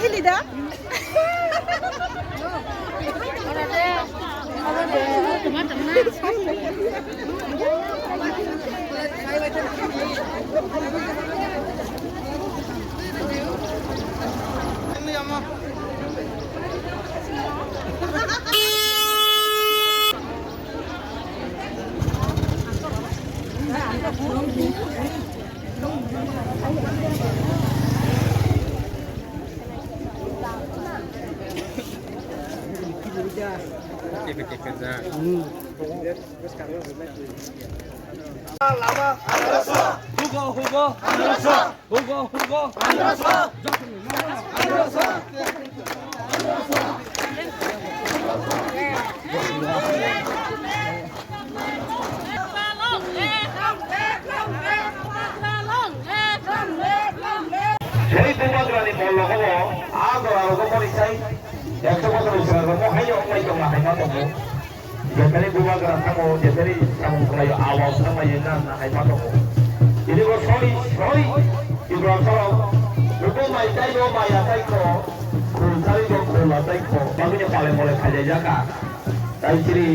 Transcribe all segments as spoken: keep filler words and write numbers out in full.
Hili da. Hugo, Hugo. Hugo, Hugo. Jai Bubagrani bollogo bo, a jora rogo mori sai, ekso bosor ni swnam rogo hai yo, hai tongma hai ma tongo. Jethani bubagra thango, jethani samung khlaio, awa wngma yena na hai ma tongo. Tini bo soi, soi, Tripura sorok, buko mai tai bo mai atai ko, khul sari bo khul atai ko, bagwino pale mole khaijai jaka. Tai chini,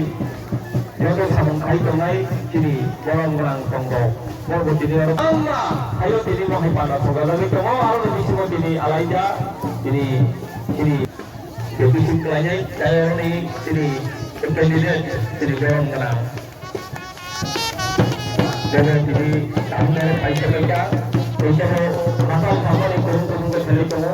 joto samung khai tongnai, chini, borom gwnang tong rok. Bo bo tini aro, amma, hayo tini bo hai panda soga jagwi tongo, aro ni bisingo tini alaija, tini, chini. Deputy Khlainai, Kayaroni, chini candidate, chini Borong Gana. Bebek tini, Tamil Naiduk Paisa Paisa, Paisa Bo, Mata Mata ni Kurung Kurung ke Seli Tongo.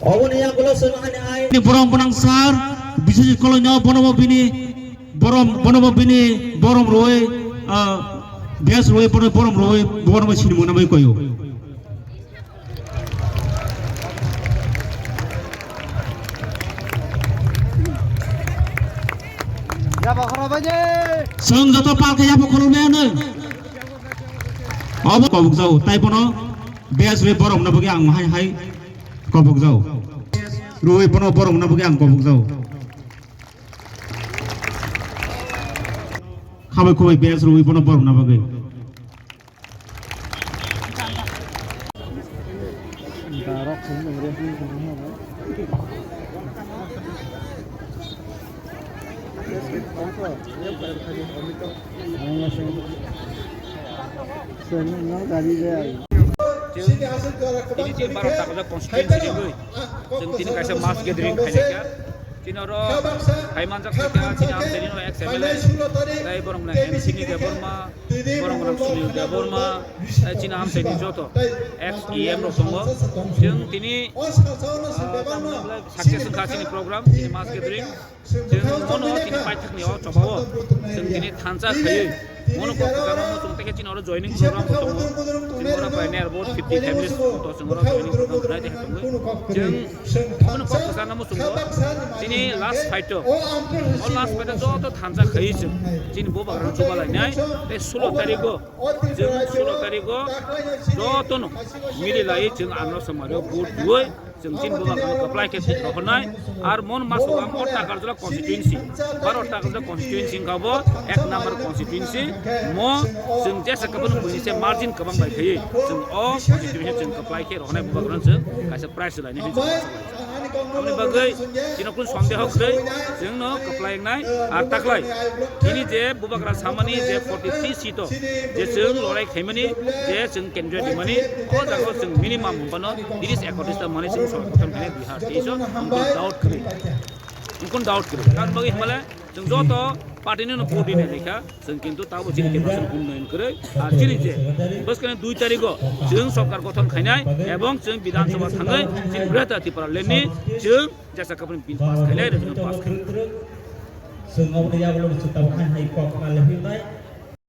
Oboni yagulo sema hani ai. Ni borok gwnang sar, biswajit koloino bonobo bini borom, bonobo bini borom roi, ah, gas roi, bono borom roi, bonobo sini mona bai koyo. Chwng joto palke yapha khulumnai ano. Obo kobok jao, tai bono bes rwi borok na bagwi ang hai hai kobok jao. Rwi bono borok na bagwi ang kobok jao. Khabai khubai bes rwi bono borok na bagwi. Tini tin baro takjak constituency ni bai. Chwng tini kaisa mass gathering khainai kha. Tini oro hai manjak kha, tini amchaini no ex M L A, tei borok no M C ni Debbarma, borok no Sunil Debbarma, tei chini amchaini joto ex E M rok tongo. Chwng tini, ah, success wngkha chini program, chini mass gathering. Chwng mono chini paithakni o chobao chwng tini thansa khaiwi mono kok kwchangma muchung tei khe chini oro joining program bo tongo. Chini oro prai ni aro bo fifty families to chwng oro joining program khlai tongwi. Chwng mono kok kwchangma muchungo chini last fight o. O last fight o joto thansa khaiwi chwng chini bubagrano chubalainai tei sulo tarigo, chwng sulo tarigo jotono mililaiwi chwng ano samari o vote rwui. Chwng chini bubagrano kwplai khe thik rohornai. Ar mon maso ang o Takarjala constituency, baro Takarjala constituency wngkha bo ek number constituency. Mo chwng jesa kwbangno buini se margin kwbang bai khaiwi chwng o constituency chwng kwplai khe rohornai, bubagrano chwng kaisa prize lainai hinwi chwng asa lai. Aboni bagwi chini kunu sondeho kwrwi, chwngno kwplai wngnai. Ar taklai chini je bubagra samani je forty three seat o je chwng lorai khaimani, je chwng kendriya dimani, o jaga o chwng minimum hwnphano tiris ekotris ta manwi chwng sorkar gothonkhainai Bihar, teiso wngkon doubt kwrwi. Wngkon doubt kwrwi. Tamni bagwi hwnbale chwng joto party no vote rinai laikha, chwng kintu tabo chini khe basing unnayan kwrwi. Ar chini je bwskangni dui tarikh o chwng sorkar gothon khainai ebong chwng Bidhan Sabha thangwi chini Greater Tripura Land ni chwng jesa kapani bill pass khainai, resolution pass khainai. Chwng obo yagulo chwng tabuk hai hai kok na lehimnai.